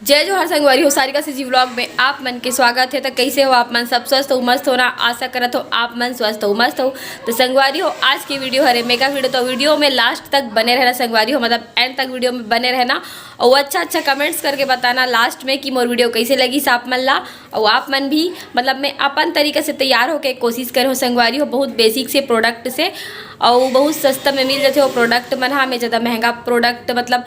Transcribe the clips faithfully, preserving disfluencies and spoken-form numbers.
जय जोहार संगवारी हो, सारिका सीजी व्लॉग में आप मन के स्वागत हे। तो कैसे हो आप मन? सब स्वस्थ हो, मस्त हो ना? आशा करत हो आप मन स्वस्थ हो, मस्त हो। तो संगवारी हो, आज की वीडियो हरे मेकअप वीडियो। तो वीडियो में लास्ट तक बने रहना संगवारी हो, मतलब एंड तक वीडियो में बने रहना। और अच्छा अच्छा कमेंट्स करके बताना लास्ट में कि मोर वीडियो कैसे लगिस आप मन ला। और आप मन भी, मतलब मैं अपन तरीका से तैयार होके कोशिश करे हो संगवारी हो, बहुत बेसिक से प्रोडक्ट से, और बहुत सस्ता में मिल जाते हो प्रोडक्ट मन। हाँ, मैं ज़्यादा महंगा प्रोडक्ट, मतलब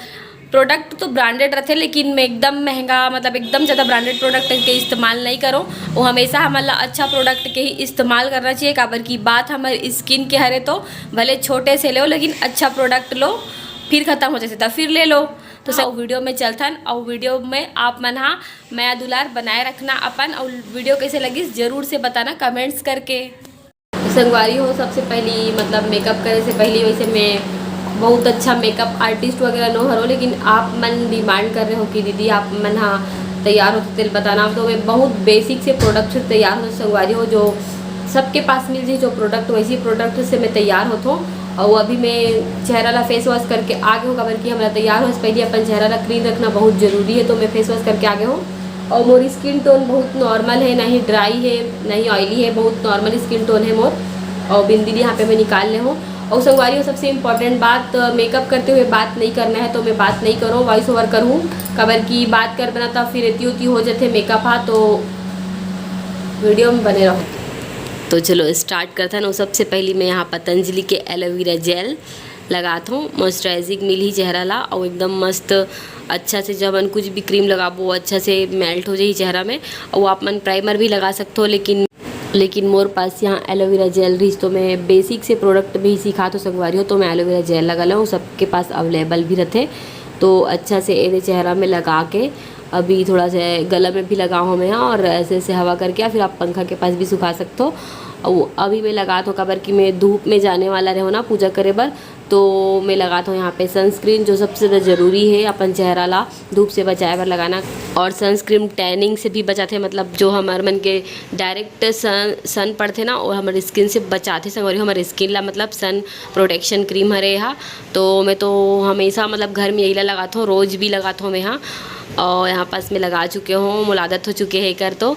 प्रोडक्ट तो ब्रांडेड रथे, लेकिन मैं एकदम महंगा, मतलब एकदम ज़्यादा ब्रांडेड प्रोडक्ट के इस्तेमाल नहीं करो। वो हमेशा हमन ला अच्छा प्रोडक्ट के ही इस्तेमाल करना चाहिए, काबर की बात हमर स्किन के हरे तो भले छोटे से ले, लेकिन अच्छा प्रोडक्ट लो, फिर खत्म हो जाथे तो फिर ले लो। तो सब वीडियो में चलथन, और वीडियो में आप मन हा मया दुलार बनाए रखना अपन, और वीडियो कैसे लगिस जरूर से बताना कमेंट्स करके। संगवारी हो, सबसे पहली मतलब मेकअप करे से पहली वैसे मैं बहुत अच्छा मेकअप आर्टिस्ट वगैरह नो हरो, लेकिन आप मन डिमांड कर रहे हो कि दीदी आप मन हा तैयार होते तेल बताना, तो मैं बहुत बेसिक से प्रोडक्ट से तैयार हो संगवारी हो, जो सबके पास मिल जाए जो प्रोडक्ट, वैसी प्रोडक्ट से मैं तैयार होत हूँ। और अभी मैं चेहरा ला फेस वॉश करके आ गए हूँ, काबर कि हमारा तैयार हो से पहले अपन चेहरा ला क्लीन रखना बहुत जरूरी है, तो मैं फेस वॉश करके आ गए हूँ। और मोर स्किन टोन बहुत नॉर्मल है, ना ही ड्राई है, ना ही ऑयली है, बहुत नॉर्मल स्किन टोन है मोर। और बिंदी भी यहाँ पे मैं निकाल ले हूँ। और संगवारी हो, सबसे इम्पोर्टेंट बात, मेकअप करते हुए बात नहीं करना है, तो मैं बात नहीं करूँ, वॉइस ओवर करूँ, काबर की बात कर बना तब फिर एती उती हो जाते मेकअप हा। तो वीडियो में बने रहो। तो चलो स्टार्ट करथन। और सबसे पहली मैं यहाँ पतंजलि के एलोवेरा जेल लगात हूँ, मॉइस्चराइजिंग मिलही चेहरा ला, और एकदम मस्त अच्छा से जब हम कुछ भी क्रीम लगाबो, अच्छा से मेल्ट हो जाही चेहरा में। और आप मन प्राइमर भी लगा सकते हो, लेकिन लेकिन मोर पास यहाँ एलोवेरा जेल रही, तो मैं बेसिक से प्रोडक्ट भी सिखात हो संगवारी हो, तो मैं एलोवेरा जेल लगा लूँ, सबके पास अवेलेबल भी रहते। तो अच्छा से एदे चेहरा में लगा के अभी थोड़ा सा गला में भी लगा हूँ मैं, और ऐसे ऐसे हवा करके या फिर आप पंखा के पास भी सुखा सकते हो। और अभी मैं लगात हूँ, काबर कि मैं धूप में जाने वाला रहो ना पूजा करे बर, तो मैं लगात हूँ यहाँ पे सनस्क्रीन, जो सबसे ज़्यादा ज़रूरी है अपन चेहरा ला धूप से बचाए बर लगाना। और सनस्क्रीन टैनिंग से भी बचाथे, मतलब जो हमर मन के डायरेक्ट सन सन पड़थे ना, वो हमर स्किन से बचाथे संगवारी, हमर स्किन ला मतलब सन प्रोटेक्शन क्रीम हरे हा। तो मैं तो हमेशा मतलब घर में यही ला लगात हूँ, रोज भी लगात हूँ मैं हा। और यहाँ पास मैं लगा चुके हूँ, मोला आदत हो चुके है कर तो।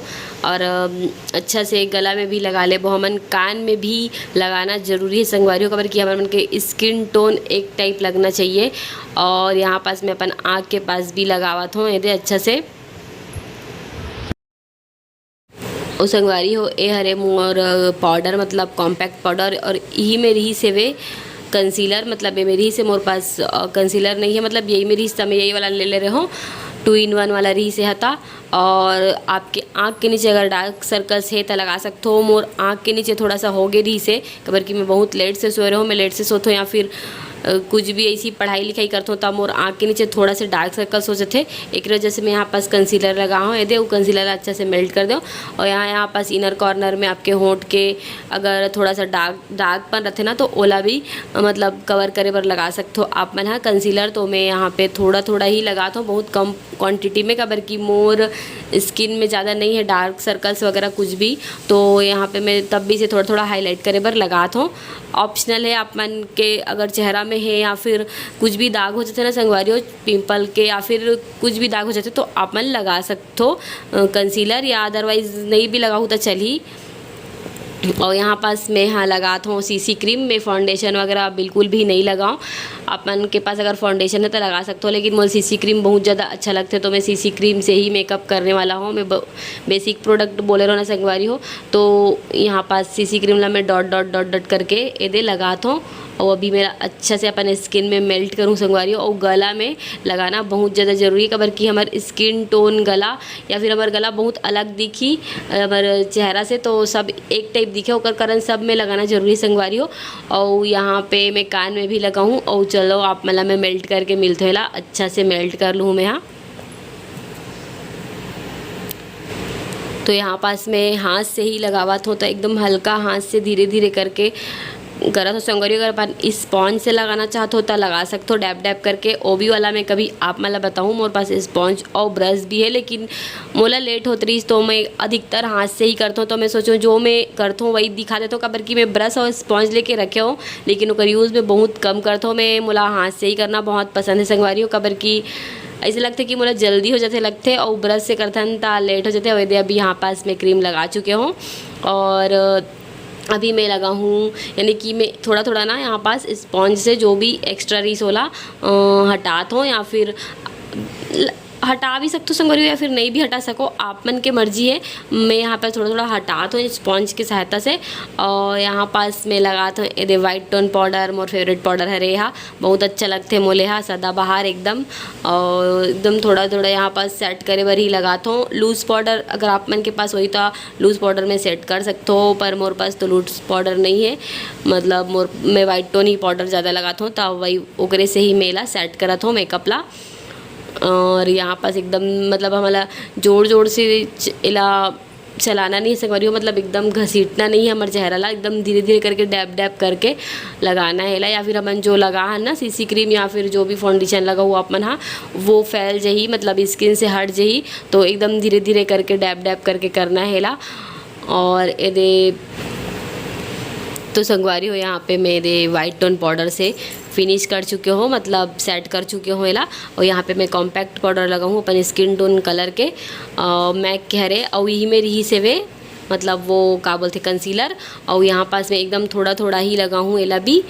और अम, अच्छा से गला में भी लगा लेबो हमन, कान में भी लगाना जरूरी है संगवारी हो, काबर कि हमर मन के स्किन टोन एक टाइप लगना चाहिए। और यहाँ पास मैं अपन आँख के पास भी लगावत हूँ एदे अच्छा से। ओ संगवारी हो, ए हरे मोर पाउडर, मतलब कॉम्पैक्ट पाउडर, और यही में रही से वे कंसीलर, मतलब ये में रही से मोर पास कंसीलर नहीं है, मतलब यही में रही से मैं यही वाला ले ले रहे हो, टू इन वन वाला रही से हता। और आपके आँख के नीचे अगर डार्क सर्कल्स है तो लगा सकते हो। मोर आँख के नीचे थोड़ा सा हो गए रही से, काबर कि मैं बहुत लेट से सोए रहो, मैं लेट से सोत हूँ या फिर अ, कुछ भी ऐसी पढ़ाई लिखाई करत हूँ, तब मोर आँख के नीचे थोड़ा से डार्क सर्कल्स हो जाते। एक वजह से मैं यहाँ पास कंसीलर लगा हूँ, ये दे वो कंसीलर अच्छा से मेल्ट कर दो। और यहाँ यहाँ पास इनर कॉर्नर में आपके होंठ के अगर थोड़ा सा डार्क डार्क पन रहते ना, तो ओला भी अ, मतलब कवर करे बर लगा सकते हो आप मन। हाँ, कंसीलर तो मैं यहाँ पे थोड़ा थोड़ा ही लगाता हूँ, बहुत कम क्वांटिटी में, काबर कि मोर स्किन में ज़्यादा नहीं है डार्क सर्कल्स वगैरह कुछ भी, तो यहाँ पे मैं तब भी से थोड़ा थोड़ा हाईलाइट करे बर लगात हूँ। ऑप्शनल है, आप मन के अगर चेहरा में है या फिर कुछ भी दाग हो जाते ना संगवारी हो, पिंपल के या फिर कुछ भी दाग हो जाते, तो आप मन लगा सकते हो कंसीलर, या अदरवाइज नहीं भी लगाओ तो चलही। और यहाँ पास मैं हाँ लगात हूँ सीसी क्रीम। मैं फाउंडेशन वगैरह बिल्कुल भी नहीं लगाऊँ। आप मन के पास अगर फाउंडेशन है तो लगा सकते हो, लेकिन मोर सीसी क्रीम बहुत ज़्यादा अच्छा लगता है, तो मैं सीसी क्रीम से ही मेकअप करने वाला हूँ। मैं ब-, बेसिक प्रोडक्ट बोले रहो ना संगवारी हो, तो यहाँ पास सीसी क्रीम ला मैं डॉट डॉट डॉट डॉट करके एदे लगात हूँ। और अभी मेरा अच्छा से अपन स्किन में मेल्ट करूँ संगवारी हो। और गला में लगाना बहुत ज़्यादा ज़रूरी है, काबर कि हमार स्किन टोन गला या फिर हमार गला बहुत अलग दिखी हमार चेहरा से, तो सब एक टाइप दिखे, ओकर कारण सब में लगाना जरूरी है संगवारी हो। और यहाँ पे मैं कान में भी लगाऊँ। और चलो आप मन ला मैं मेल्ट करके मिलत हूँ, एला अच्छा से मेल्ट कर लूँ मैं। हाँ, तो यहाँ पास मैं हाथ से ही लगावत हूँ, तो एकदम हल्का हाथ से धीरे धीरे करके करत हो संगवारी। अगर अपन स्पॉन्ज से लगाना चाहत हो तो लगा सकत हो, डैब डैब करके। ओवी वाला मैं कभी आप मन ला बताऊँ, मोर पास स्पॉन्ज और ब्रश भी है, लेकिन मोला लेट होत रहीस तो मैं अधिकतर हाथ से ही करत हूँ। तो मैं सोचूँ जो मैं करत हूँ वही दिखा देत हूँ, काबर कि मैं ब्रश और स्पॉन्ज लेके रखे हूँ, लेकिन ओकर यूज़ मैं बहुत कम करत हूँ। मैं मोला हाथ से ही करना बहुत पसंद है संगवारी हो, काबर कि ऐसे लगथे कि मोला जल्दी हो जाथे लगथे, अउ ब्रश से करथन त लेट हो जाथे। अउ एदे अभी यहाँ पास मैं क्रीम लगा चुके हों, और अभी मैं लगा हूँ, यानी कि मैं थोड़ा थोड़ा ना यहाँ पास स्पॉन्ज से जो भी एक्स्ट्रा रीस होला, अ, हटात हों, या फिर ल-, हटा भी सकथो संगवारी हो, या फिर नहीं भी हटा सको, आप मन के मर्जी है। मैं यहाँ पर थोड़ा थोड़ा हटात हों स्पॉन्ज की सहायता से। और यहाँ पास मैं लगात हों एदे वाइट टोन पाउडर, मोर फेवरेट पाउडर हरे हा, बहुत अच्छा लगथे मोले हा, सदाबहार एकदम। और एकदम थोड़ा थोड़ा यहाँ पास सेट करे बर ही लगात हों। लूज पाउडर अगर आप मन के पास होही तो लूज पाउडर में सेट कर सकथो, पर मोर पास तो लूज पाउडर नहीं है, मतलब मोर, मैं वाइट टोन ही पाउडर ज़्यादा लगात हों, त वही ओकरे से ही मैं एला सेट करत हों मेकअप ला। और यहाँ पास एकदम मतलब हमला जोर जोर से च-, एला चलाना नहीं है संगवारी हो, मतलब एकदम घसीटना नहीं है हमर चेहरा ला, एकदम धीरे धीरे करके डैब डैब करके लगाना है एला। या फिर हमन जो लगा है ना सीसी क्रीम या फिर जो भी फाउंडेशन लगा हुआ अपन हा, वो फैल जही, मतलब स्किन से हट जही, तो एकदम धीरे धीरे करके डैब डैब करके करना है एला। और एदे तो संगवारी हो, यहाँ पे मैं एदे वाइट टोन पाउडर से फिनिश कर चुके हों, मतलब सेट कर चुके हों एला। और यहाँ पे मैं कॉम्पैक्ट पाउडर लगाहूँ अपन स्किन टोन कलर के, अ, मैक के हरे, और यही में रिहिस हवे, मतलब वो का बोलथे, कंसीलर। और यहाँ पास मैं एकदम थोड़ा थोड़ा ही लगाहूँ एला भी।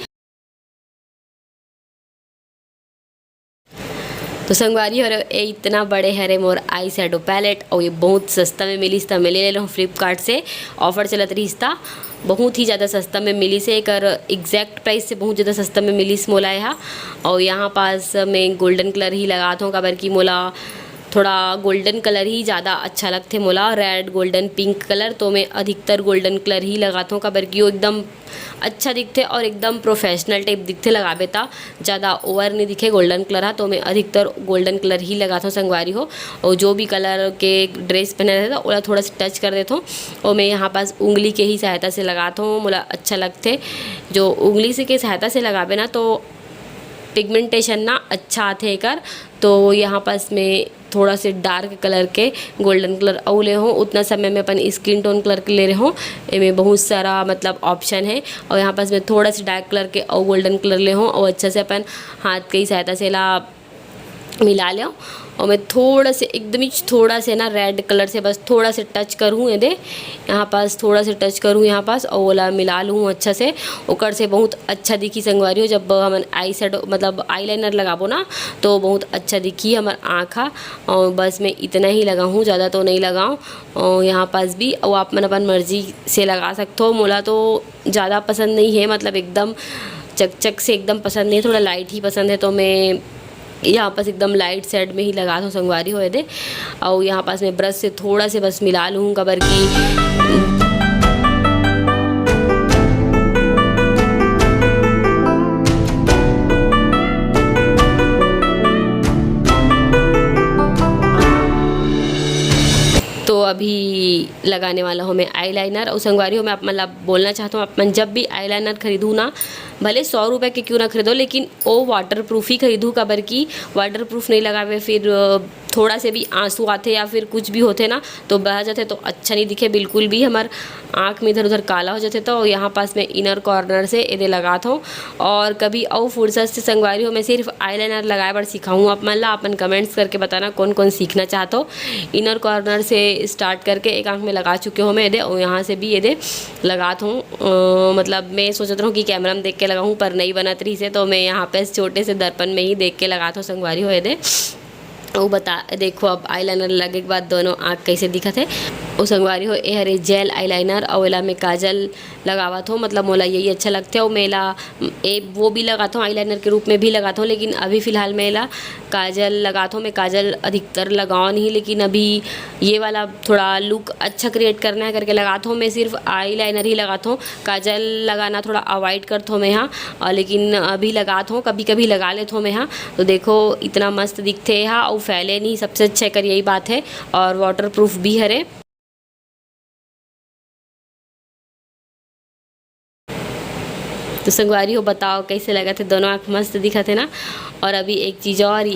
तो संगवारी हो, ए इतना बड़े हरे मोर आई शैडो पैलेट, और ये बहुत सस्ता में मिलिस, त मैं ले ले रहूँ फ्लिपकार्ट से, ऑफर चलत रहिस त बहुत ही ज़्यादा सस्ता में मिलिस हे। एकर एग्जैक्ट प्राइस से बहुत ज़्यादा सस्ता में मिलिस मोला एहा। और यहाँ पास मैं गोल्डन कलर ही लगात हों, काबर कि मोला थोड़ा गोल्डन कलर ही ज़्यादा अच्छा लगथे मोला, रेड, गोल्डन, पिंक कलर। तो मैं अधिकतर गोल्डन कलर ही लगात हों, काबर कि वो एकदम अच्छा दिखथे और एकदम प्रोफेशनल टाइप दिखथे लगाबे त। ज़्यादा ओवर नहीं दिखे गोल्डन कलर हा, तो मैं अधिकतर गोल्डन कलर ही लगात हों संगवारी हो। और जो भी कलर के ड्रेस पहने रहथे त ओला थोड़ा सा टच कर देत हों, और मैं यहाँ पास उंगली के ही सहायता से लगात हों, मोला अच्छा लगथे। जो उंगली से के सहायता से लगाबे ना, तो पिगमेंटेशन ना अच्छा आथे एकर। तो यहाँ पास मैं थोड़ा से डार्क कलर के गोल्डन कलर अउ ले हों, उतना समय में अपन स्किन टोन कलर के ले रहे हों। एमे बहुत सारा मतलब ऑप्शन है। और यहाँ पास मैं थोड़ा से डार्क कलर के अउ गोल्डन कलर ले हों, और अच्छा से अपन हाथ के ही सहायता से ला मिला लें। और मैं थोड़ा से, एकदम ही थोड़ा से ना रेड कलर से बस थोड़ा से टच करूँ, ये दे, यहाँ पास थोड़ा से टच करूँ यहाँ पास, और ओला मिला लूँ अच्छा से। ओकर से बहुत अच्छा दिखी संगवारी हो, जब हमन आई शैडो मतलब आईलाइनर लगाबो ना, तो बहुत अच्छा दिखी हमर आँख हा। और बस मैं इतना ही लगाहूँ, ज़्यादा तो नहीं लगाऊँ। और यहाँ पास भी, और आप मन अपन मर्जी से लगा सकते हो। मोला तो ज़्यादा पसंद नहीं है, मतलब एकदम चकचक से एकदम पसंद नहीं है, थोड़ा लाइट ही पसंद है। तो मैं यहाँ पास एकदम लाइट शेड में ही लगात हों संगवारी हो, ये दे। और यहाँ पास मैं ब्रश से थोड़ा से बस मिला लूँ, काबर कि तो अभी लगाने वाला हों मैं आईलाइनर। और संगवारी हो, मैं आप मन ला बोलना चाहत हों, आप मन जब भी आईलाइनर खरीदहू ना, भले सौ रुपये के क्यों ना खरीदो, लेकिन ओ वाटरप्रूफ ही खरीदहू, काबर कि वाटरप्रूफ नहीं लगावे, फिर अ, थोड़ा से भी आंसू आथे या फिर कुछ भी होथे ना, तो बह जाथे, तो अच्छा नहीं दिखे बिल्कुल भी। हमर आँख में इधर उधर काला हो जाथे। तो यहाँ पास मैं इनर कॉर्नर से एदे लगात हों। और कभी अउ फुर्सत से संगवारी हो, मैं सिर्फ आईलाइनर लगाए बर सिखाऊँ आप मन ला। अपन कमेंट्स करके बताना कौन कौन सीखना चाहत हो। इनर कॉर्नर से स्टार्ट करके एक आँख में लगा चुके हों मैं एदे, और यहाँ से भी एदे लगात हों। अ, मतलब मैं सोचत रहूँ कि कैमरा में देख के लगाऊँ, पर नहीं बनत रहिस हे, तो मैं यहाँ पे छोटे से दर्पण में ही देख के लगात हों संगवारी हो एदे। अउ बता, देखो अब आईलाइनर लगे के बाद दोनों आँख कैसे दिखत हे। ओ संगवारी हो, ए हरे जेल आईलाइनर, अउ एला मैं काजल लगावत हों, मतलब मोला यही अच्छा लगथे। अउ मैं एला, ए, वो भी लगात हों, आईलाइनर के रूप में भी लगात हों, लेकिन अभी फ़िलहाल मैं एला काजल लगात हों। मैं काजल अधिकतर लगाओं नहीं, लेकिन अभी ये वाला थोड़ा लुक अच्छा क्रिएट करना है करके लगात हों। मैं सिर्फ आईलाइनर ही लगात हों, काजल लगाना थोड़ा अवॉइड करत हों मैं हा, और लेकिन अभी लगात हों, कभी कभी लगा लेत हों मैं हा। तो देखो इतना मस्त दिखथे हा, अउ फैले नहीं, सबसे अच्छा एकर यही बात है, और वाटरप्रूफ भी हरे। तो संगवारी हो, बताओ कैसे लगत हे? दोनों आँख मस्त दिखत हे ना। और अभी एक चीज़ और,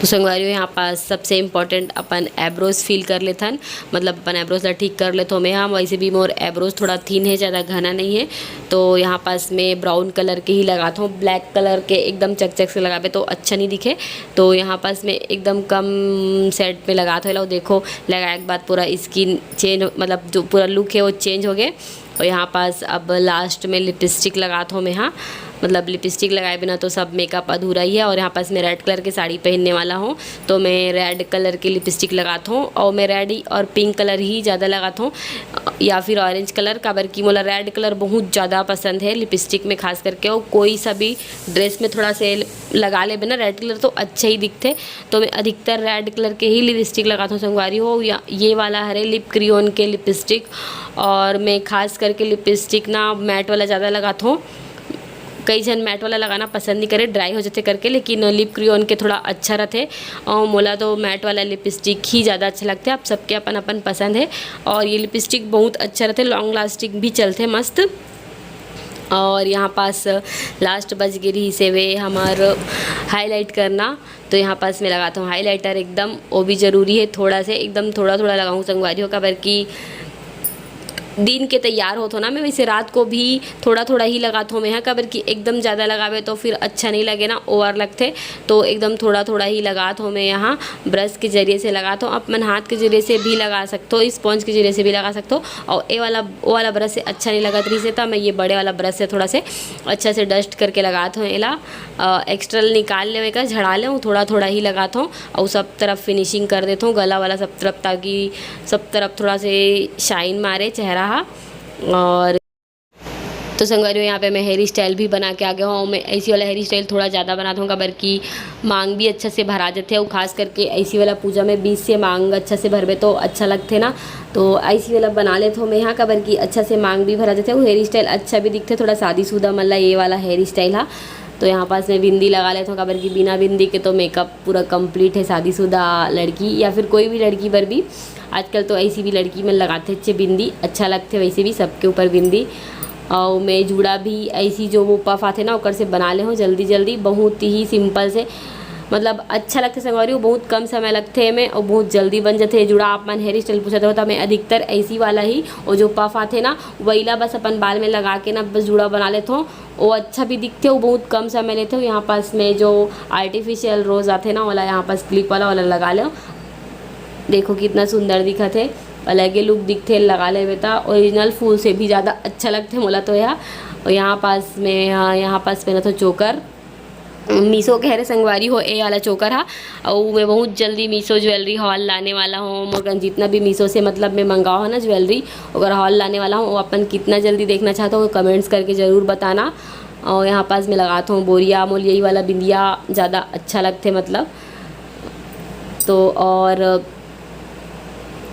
तो संगवारी हो, यहाँ पास सबसे इम्पोर्टेंट अपन एब्रोज फिल कर लेथन, मतलब अपन एब्रोज ला ठीक कर लेथों मैं। हाँ, वैसे भी मोर एब्रोज थोड़ा थिन है, ज़्यादा घना नहीं है, तो यहाँ पास मैं ब्राउन कलर के ही लगाथों। ब्लैक कलर के एकदम चकचक से लगाबे तो अच्छा नहीं दिखे। तो यहाँ पास मैं एकदम कम सेट में लगाथों। एला देखो, लगाए के बाद पूरा स्किन चेंज, मतलब जो पूरा लुक है वो चेंज हो गए। और यहाँ पास अब लास्ट में लिपस्टिक लगाथों मैं, हाँ, मतलब लिपस्टिक लगाए बिना तो सब मेकअप अधूरा ही है। और यहाँ पास मैं रेड कलर की साड़ी पहनने वाला हूँ, तो मैं रेड कलर की लिपस्टिक लगाथों। और मैं रेड ही और पिंक कलर ही ज़्यादा लगाथों, या फिर ऑरेंज कलर, काबर कि मोला रेड कलर बहुत ज़्यादा पसंद है लिपस्टिक में खास करके। और कोई सा भी ड्रेस में थोड़ा से लगा लेबे ना रेड कलर तो अच्छा ही दिखथे। तो मैं अधिकतर रेड कलर के ही लिपस्टिक लगाथों संगवारी हो। या ये वाला हरे लिप क्रियोन के लिपस्टिक, और मैं खास करके लिपस्टिक ना मैट वाला ज़्यादा लगाथों। कई झन मैट वाला लगाना पसंद नहीं करे, ड्राई हो जाथे करके, लेकिन लिप क्रियोन के थोड़ा अच्छा रथे। और मोला तो मैट वाला लिपस्टिक ही ज़्यादा अच्छा लगथे। आप सबके अपन अपन पसंद है। और ये लिपस्टिक बहुत अच्छा रथे, लॉन्ग लास्टिंग भी चलथे मस्त। और यहाँ पास लास्ट बच गे रहिस हवे हमर हाईलाइट करना, तो यहाँ पास मैं लगाथों हाईलाइटर एकदम, वो भी ज़रूरी है थोड़ा से, एकदम थोड़ा थोड़ा लगाहूँ संगवारी हो, काबर कि दिन के तैयार होथों ना मैं, वैसे रात को भी थोड़ा थोड़ा ही लगाथों मैं, हाँ, काबर कि एकदम ज़्यादा लगाबे तो फिर अच्छा नहीं लगे ना, ओवर लगथे। तो एकदम थोड़ा थोड़ा ही लगाथों मैं यहाँ, ब्रश के जरिए से लगाथों। अपन हाथ के जरिए से भी लगा सकथो, स्पंज के जरिए से भी लगा सकथो। और ये वाला, वो वाला ब्रश से अच्छा नहीं लगत रहिस हे, तो मैं ये बड़े वाला ब्रश से थोड़ा से अच्छा से डस्ट करके लगाथों एला। एक्स्ट्रा निकाल लेवे का, झड़ा ले, थोड़ा थोड़ा ही लगाथों। और सब तरफ फिनिशिंग कर देथों गला वाला सब तरफ, ताकि सब तरफ थोड़ा से शाइन मारे चेहरा हा। और तो संगवारी हो, यहाँ पे मैं हेयर स्टाइल भी बना के आ गया हूँ। मैं ऐसी वाला हेयर स्टाइल थोड़ा ज़्यादा बनाता हूँ, काबर कि मांग भी अच्छा से भरा जाते हैं, और खास करके ऐसी वाला पूजा में बीच से मांग अच्छा से भरबे तो अच्छा लगते ना। तो ऐसी वाला बना लेते हो मैं यहाँ, काबर कि अच्छा से मांग भी भरा जाते हैं, वो हेयर स्टाइल अच्छा भी दिखते, थोड़ा शादीशुदा मन ला ये वाला हेयर स्टाइल हा। तो यहाँ पास मैं बिंदी लगा लेता हूँ, काबर कि बिना बिंदी के तो मेकअप पूरा कंप्लीट है। शादीशुदा लड़की या फिर कोई भी लड़की बर भी, आजकल तो ऐसी भी लड़की मन लगाथे अच्छे बिंदी, अच्छा लगथे वैसे भी सबके ऊपर बिंदी। और मैं जूड़ा भी ऐसी जो वो पफ आथे ना, ओकर से बना ले हूँ जल्दी जल्दी, बहुत ही सिंपल से, मतलब अच्छा लगथे संगवारी हो, बहुत कम समय लगथे एमे और बहुत जल्दी बन जाथे। जूड़ा आप मन हेयर स्टाइल पूछत रहो, तो मैं अधिकतर ऐसी वाला ही, वो जो पफ आथे ना, वहीला बस अपन बाल में लगा के ना बस जूड़ा बना लेथों। वो अच्छा भी दिखथे, वो बहुत कम समय लेथे। यहाँ पास में जो आर्टिफिशियल रोज आथे ना, वाला यहाँ पास क्लिप वाला, वाला लगा लो। देखो कितना सुंदर दिखत है, अलगे लुक दिखथे, लगा लेबे त ओरिजिनल फूल से भी ज़्यादा अच्छा लगथे मोला तो यह। और यहाँ पास में, हाँ, यहाँ पास में ना तो चोकर, मीशो के हरे संगवारी हो, ए वाला चोकर हा। और मैं बहुत जल्दी मीशो ज्वेलरी हॉल लाने वाला हूँ। मगन जितना भी मीशो से मतलब मैं मंगाओ है ना ज्वेलरी, ओकर हॉल लाने वाला हूँ। वो अपन कितना जल्दी देखना चाहते हो, कमेंट्स करके ज़रूर बताना। और यहाँ पास मैं लगाता हूँ बोरिया, मोल यही वाला बिंदिया ज़्यादा अच्छा लगथे मतलब। तो और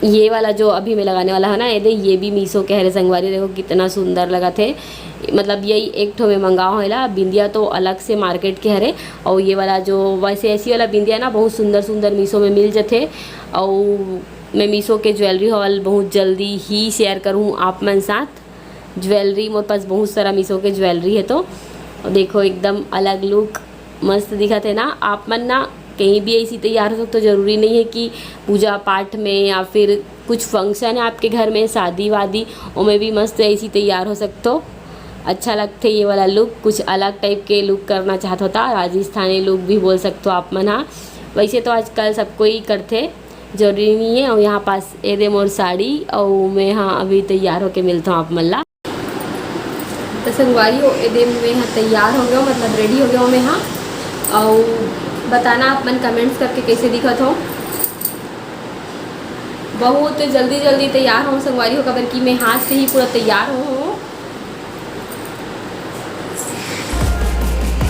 ये वाला जो अभी मैं लगाने वाला है ना, ये दे, ये भी मीशो के हरे संगवारी, देखो कितना सुंदर लगत हे। मतलब यही एक ठो मैं मंगाओ है ला, बिंदिया तो अलग से मार्केट के हरे। और ये वाला जो वैसे ऐसी वाला बिंदिया ना, बहुत सुंदर सुंदर मीशो में मिल जथे। और मैं मीशो के ज्वेलरी हॉल बहुत जल्दी ही शेयर करूँ आप मन साथ। ज्वेलरी मोर पास बहुत सारा मीशो के ज्वेलरी है, तो देखो एकदम अलग लुक मस्त दिखत है ना। आप मन ना कहीं भी ऐसी तैयार हो सकते हो, ज़रूरी नहीं है कि पूजा पाठ में या फिर कुछ फंक्शन है आपके घर में, शादी वादी, ओमे भी मस्त ऐसी तैयार हो सकते हो। अच्छा लगथे ये वाला लुक, कुछ अलग टाइप के लुक करना चाहत होता, राजस्थानी लुक भी बोल सकते हो आप मन हा। वैसे तो आजकल सब कोई करथे, जरूरी नहीं है। और यहाँ पास ए दे मोर साड़ी, और मैं हाँ अभी तैयार होके मिलता हूँ आप मन ला। तो संगवारी हो, ए दे मैं हाँ तैयार हो गया हूँ, मतलब रेडी हो गया हूँ मैं हाँ। और बताना आप मन कमेंट्स करके कैसे दिखत हो। बहुत जल्दी जल्दी तैयार हूँ संगवारी हो, काबर कि मैं हाथ से ही पूरा तैयार हूँ।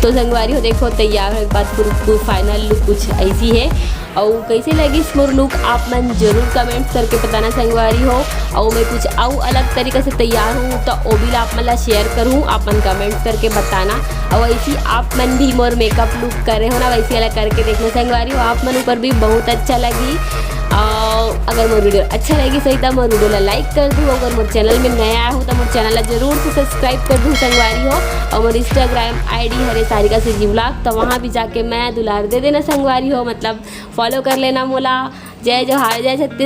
तो संगवारी हो, देखो तैयार होए के बाद पूरा, पूरा फाइनल लुक कुछ ऐसी है। और कैसे लगिस मोर लुक, आप मन जरूर कमेंट्स करके बताना संगवारी हो। और मैं कुछ अउ अलग तरीका से तैयार हूँ, तो वो भी ला आप मन ला शेयर करूँ, आप मन कमेंट्स करके बताना। और ऐसी आप मन भी मोर मेकअप लुक करे हो ना, वैसे वाला करके देखना संगवारी हो, आप मन ऊपर भी बहुत अच्छा लगी। और अगर मोर video अच्छा लगिस होही त मोर video ला like कर दू। अगर मोर channel में नया आए हो त मोर channel ला जरूर से subscribe कर दू संगवारी हो। और मोर Instagram ID हरे सारिका CG vlog, त वहाँ भी जाके मैं दुलार दे देना संगवारी हो, मतलब follow कर लेना मोला। जय जोहार, जय छत्तीसगढ़।